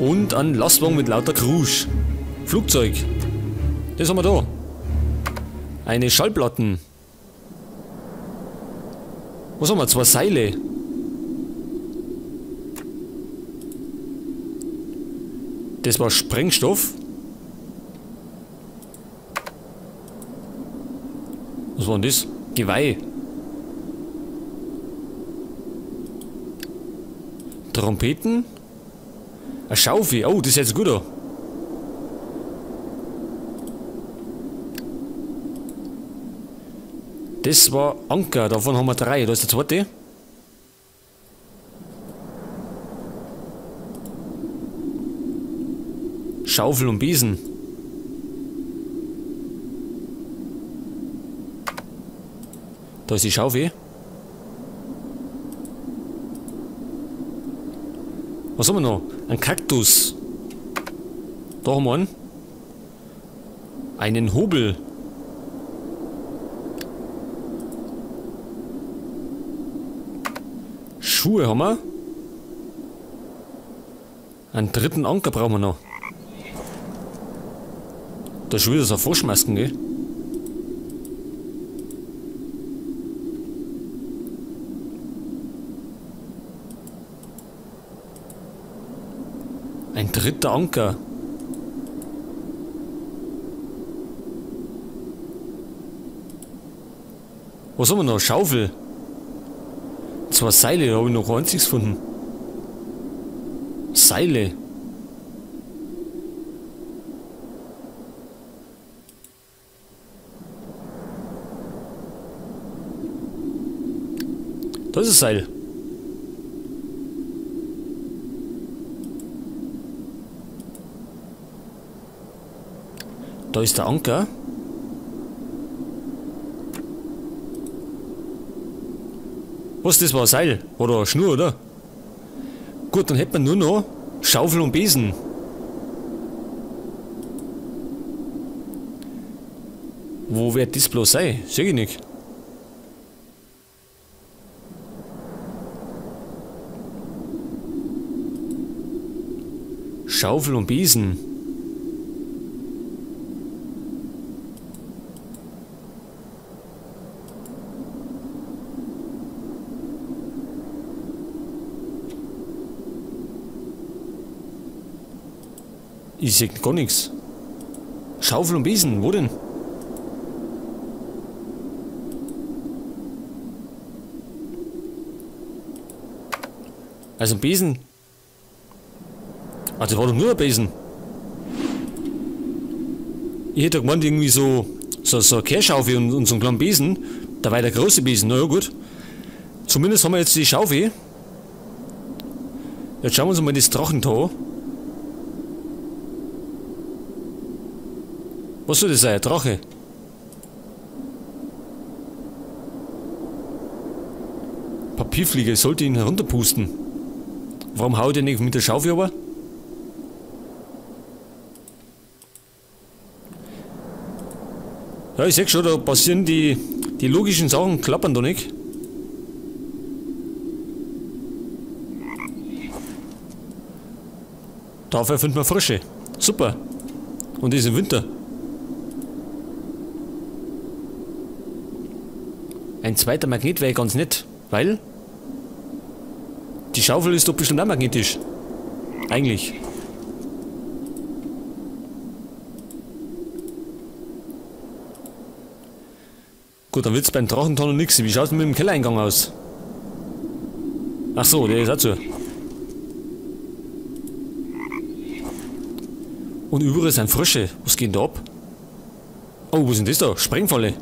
Und einen Lastwagen mit lauter Krusch. Flugzeug. Das haben wir da. Eine Schallplatten. Was haben wir? 2 Seile. Das war Sprengstoff. Was war denn das? Geweih. Trompeten. Eine Schaufel. Oh, das ist jetzt gut da. Das war Anker. Davon haben wir 3. Da ist der zweite. Schaufel und Besen. Da ist die Schaufel. Was haben wir noch? Ein Kaktus. Da haben wir einen. Einen Hobel. Schuhe haben wir. Einen dritten Anker brauchen wir noch. Da ist schon wieder so eine Froschmasken, gell? Ein dritter Anker. Was haben wir noch? Schaufel. 2 Seile, da habe ich noch kein einziges gefunden. Seile. Da ist ein Seil. Da ist der Anker. Was, das war ein Seil? Oder eine Schnur, oder? Gut, dann hätten wir nur noch Schaufel und Besen. Wo wird das bloß sein? Seh ich nicht. Schaufel und Besen. Ich seh gar nichts. Schaufel und Besen, wo denn? Also ein Besen. Ach, das war doch nur ein Besen. Ich hätte gemeint, irgendwie so eine Kehrschaufel und so einen kleinen Besen. Da war der große Besen. Na ja, gut. Zumindest haben wir jetzt die Schaufel. Jetzt schauen wir uns mal das Drachentor. Was soll das sein? Ein Drache? Papierflieger, ich sollte ihn herunterpusten. Warum haut er nicht mit der Schaufel aber? Ja, ich seh schon, da passieren die logischen Sachen, klappern da nicht. Dafür finden wir Frösche. Super. Und das im Winter. Ein zweiter Magnet wäre ganz nett, weil die Schaufel ist doch bestimmt auch magnetisch. Eigentlich. Gut, dann wird's beim Drachentor noch nix. Wie schaut's denn mit dem Kellereingang aus? Ach so, der ist auch zu. Und überall sind Frösche. Was geht denn da ab? Oh, was ist denn das da? Sprengfalle.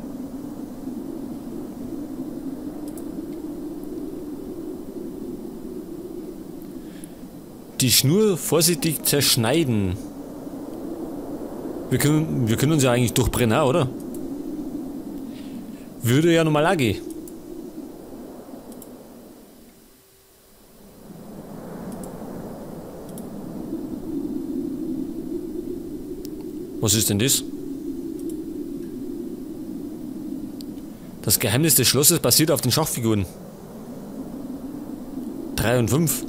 Die Schnur vorsichtig zerschneiden. Wir können uns ja eigentlich durchbrennen, oder? Würde ja normal auch gehen. Was ist denn das? Das Geheimnis des Schlosses basiert auf den Schachfiguren. 3 und 5.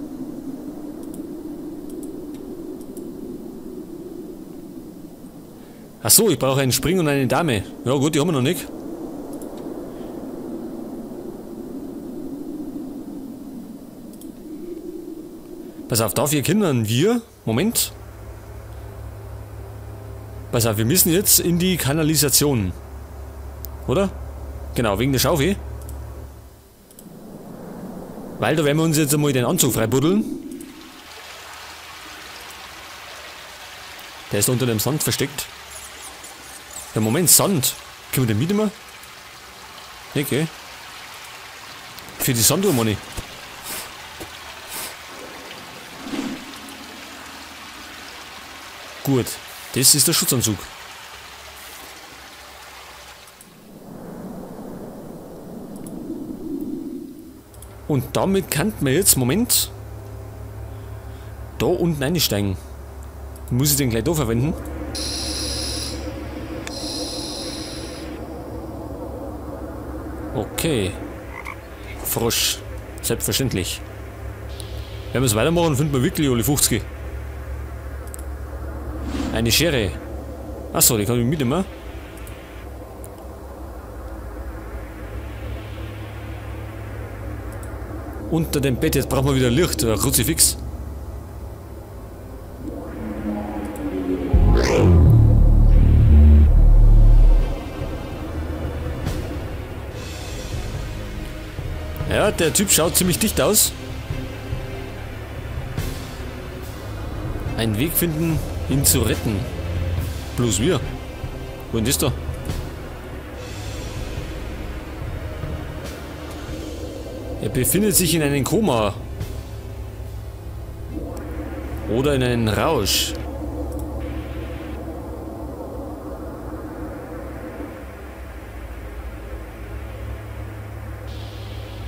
Ach so, ich brauche einen Spring und eine Dame. Ja gut, die haben wir noch nicht. Pass auf, dafür können wir... Moment. Pass auf, wir müssen jetzt in die Kanalisation. Oder? Genau, wegen der Schaufel. Weil da werden wir uns jetzt einmal den Anzug freibuddeln. Der ist unter dem Sand versteckt. Ja, Moment, Sand. Können wir den mitnehmen? Nee, okay. Für die Sanduhr, meine ich. Gut, das ist der Schutzanzug. Und damit kann man jetzt, Moment, da unten einsteigen. Muss ich den gleich da verwenden? Okay. Frosch. Selbstverständlich. Wenn wir es weitermachen, finden wir wirklich alle 50. Eine Schere. Achso, die kann ich mitnehmen. Unter dem Bett, jetzt brauchen wir wieder Licht, ein Kruzifix. Ja, der Typ schaut ziemlich dicht aus. Einen Weg finden, ihn zu retten. Bloß wir. Wo ist das da? Er befindet sich in einem Koma. Oder in einem Rausch.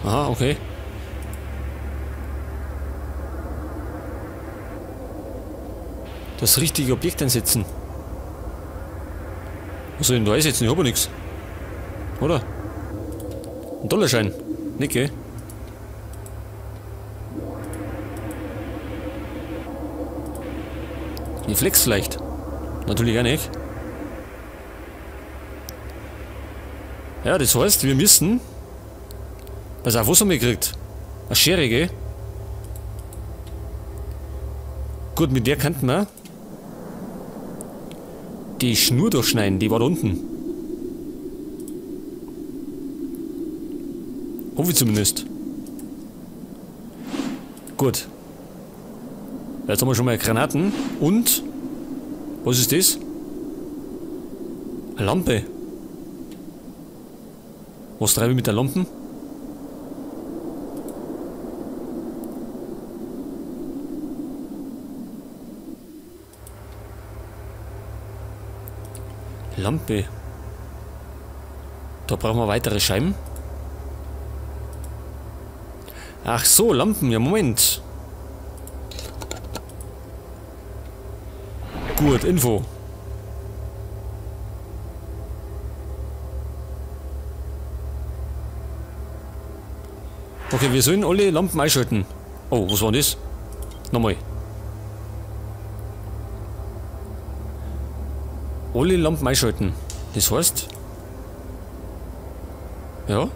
Aha, okay. Das richtige Objekt einsetzen. Was soll ich denn da einsetzen? Ich hab ja nichts. Oder? Ein Dollarschein. Nicht, gell? Die Flex vielleicht. Natürlich auch nicht. Ja, das heißt, wir müssen... Pass auf, was haben wir gekriegt? Eine Schere, gell? Gut, mit der könnten wir die Schnur durchschneiden, die war da unten. Hoffe ich zumindest. Gut. Jetzt haben wir schon mal Granaten. Und? Was ist das? Eine Lampe. Was treibe ich mit der Lampe? Lampe. Da brauchen wir weitere Scheiben. Ach so, Lampen. Ja, Moment. Gut, Info. Okay, wir sollen alle Lampen einschalten. Oh, was war denn das? Nochmal. Alle Lampen einschalten. Das heißt... Ja.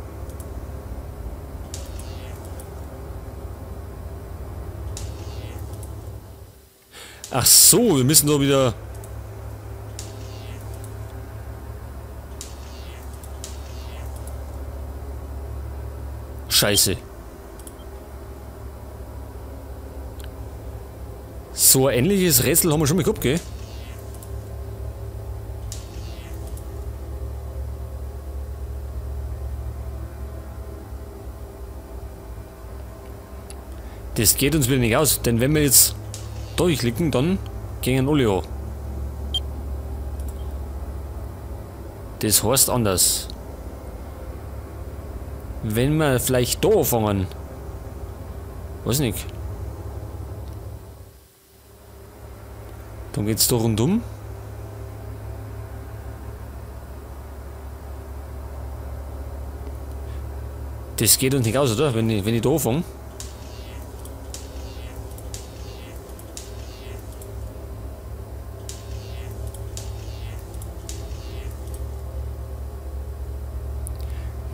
Ach so, wir müssen doch wieder... Scheiße. So ein ähnliches Rätsel haben wir schon mal gehabt, gell? Das geht uns wieder nicht aus, denn wenn wir jetzt durchklicken, dann gehen alle an. Das heißt anders. Wenn wir vielleicht da anfangen. Weiß nicht. Dann geht's da rundum. Das geht uns nicht aus, oder? Wenn ich da anfange.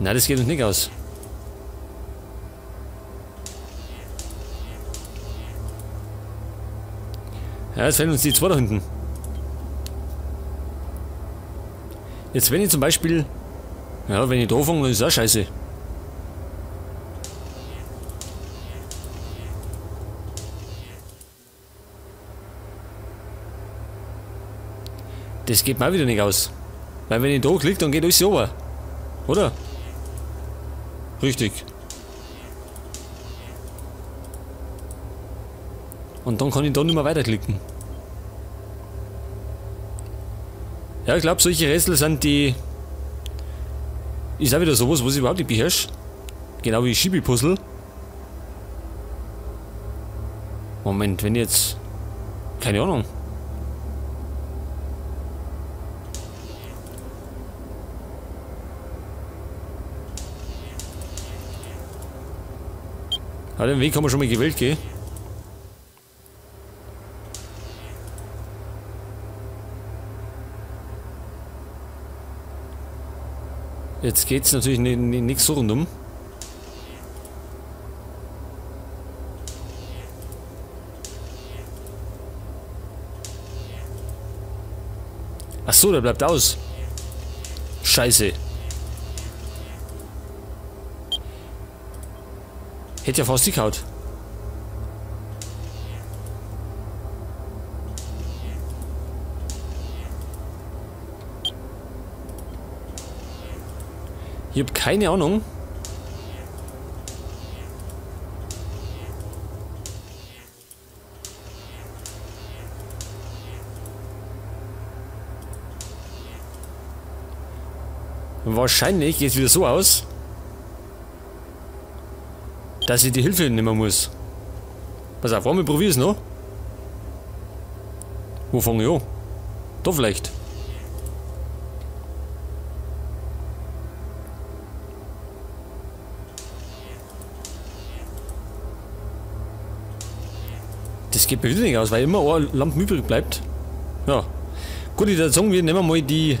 Nein, das geht uns nicht aus. Ja, jetzt fehlen uns die zwei da hinten. Jetzt wenn ich zum Beispiel... Ja, wenn ich da fange, dann ist das auch scheiße. Das geht mir auch wieder nicht aus. Weil wenn ich da klicke, dann geht alles runter. Oder? Richtig. Und dann kann ich da nicht mehr weiterklicken. Ja, ich glaube, solche Rätsel sind die... Ist auch wieder sowas, was ich überhaupt nicht beherrsche. Genau wie Schibi-Puzzle. Moment, wenn jetzt... Keine Ahnung. Ja, den Weg haben wir schon mal gewählt, gell? Jetzt geht's natürlich nichts so rundum. Ach so, der bleibt aus. Scheiße. Hätte ja fast gehauen. Ich habe keine Ahnung. Wahrscheinlich geht es wieder so aus, dass ich die Hilfe nehmen muss. Pass auf, wir probieren es noch. Wo fange ich an? Da vielleicht. Das geht mir wieder nicht aus, weil immer eine Lampe übrig bleibt. Ja. Gut, ich würde sagen, wir nehmen mal die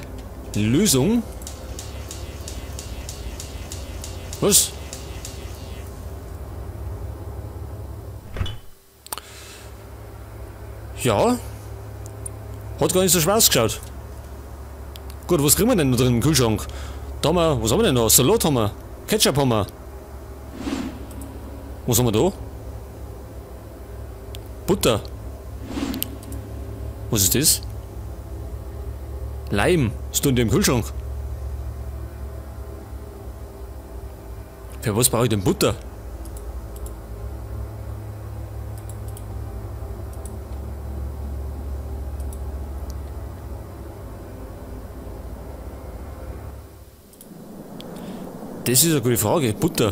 Lösung. Was? Ja. Hat gar nicht so schwer ausgeschaut. Gut, was kriegen wir denn da drin im Kühlschrank? Da haben wir, was haben wir denn da? Salat haben wir. Ketchup haben wir. Was haben wir da? Butter. Was ist das? Leim. Was tun die im Kühlschrank? Für was brauche ich denn Butter? Das ist eine gute Frage. Butter.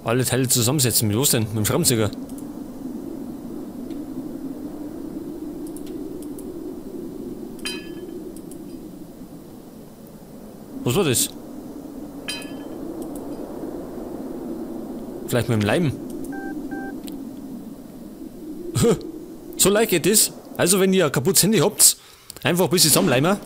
Alle Teile zusammensetzen. Mit was denn? Mit dem Schraubenzieher. Was war das? Vielleicht mit dem Leim. So leicht geht das. Also wenn ihr ein kaputtes Handy habt, einfach ein bisschen zusammenleimen.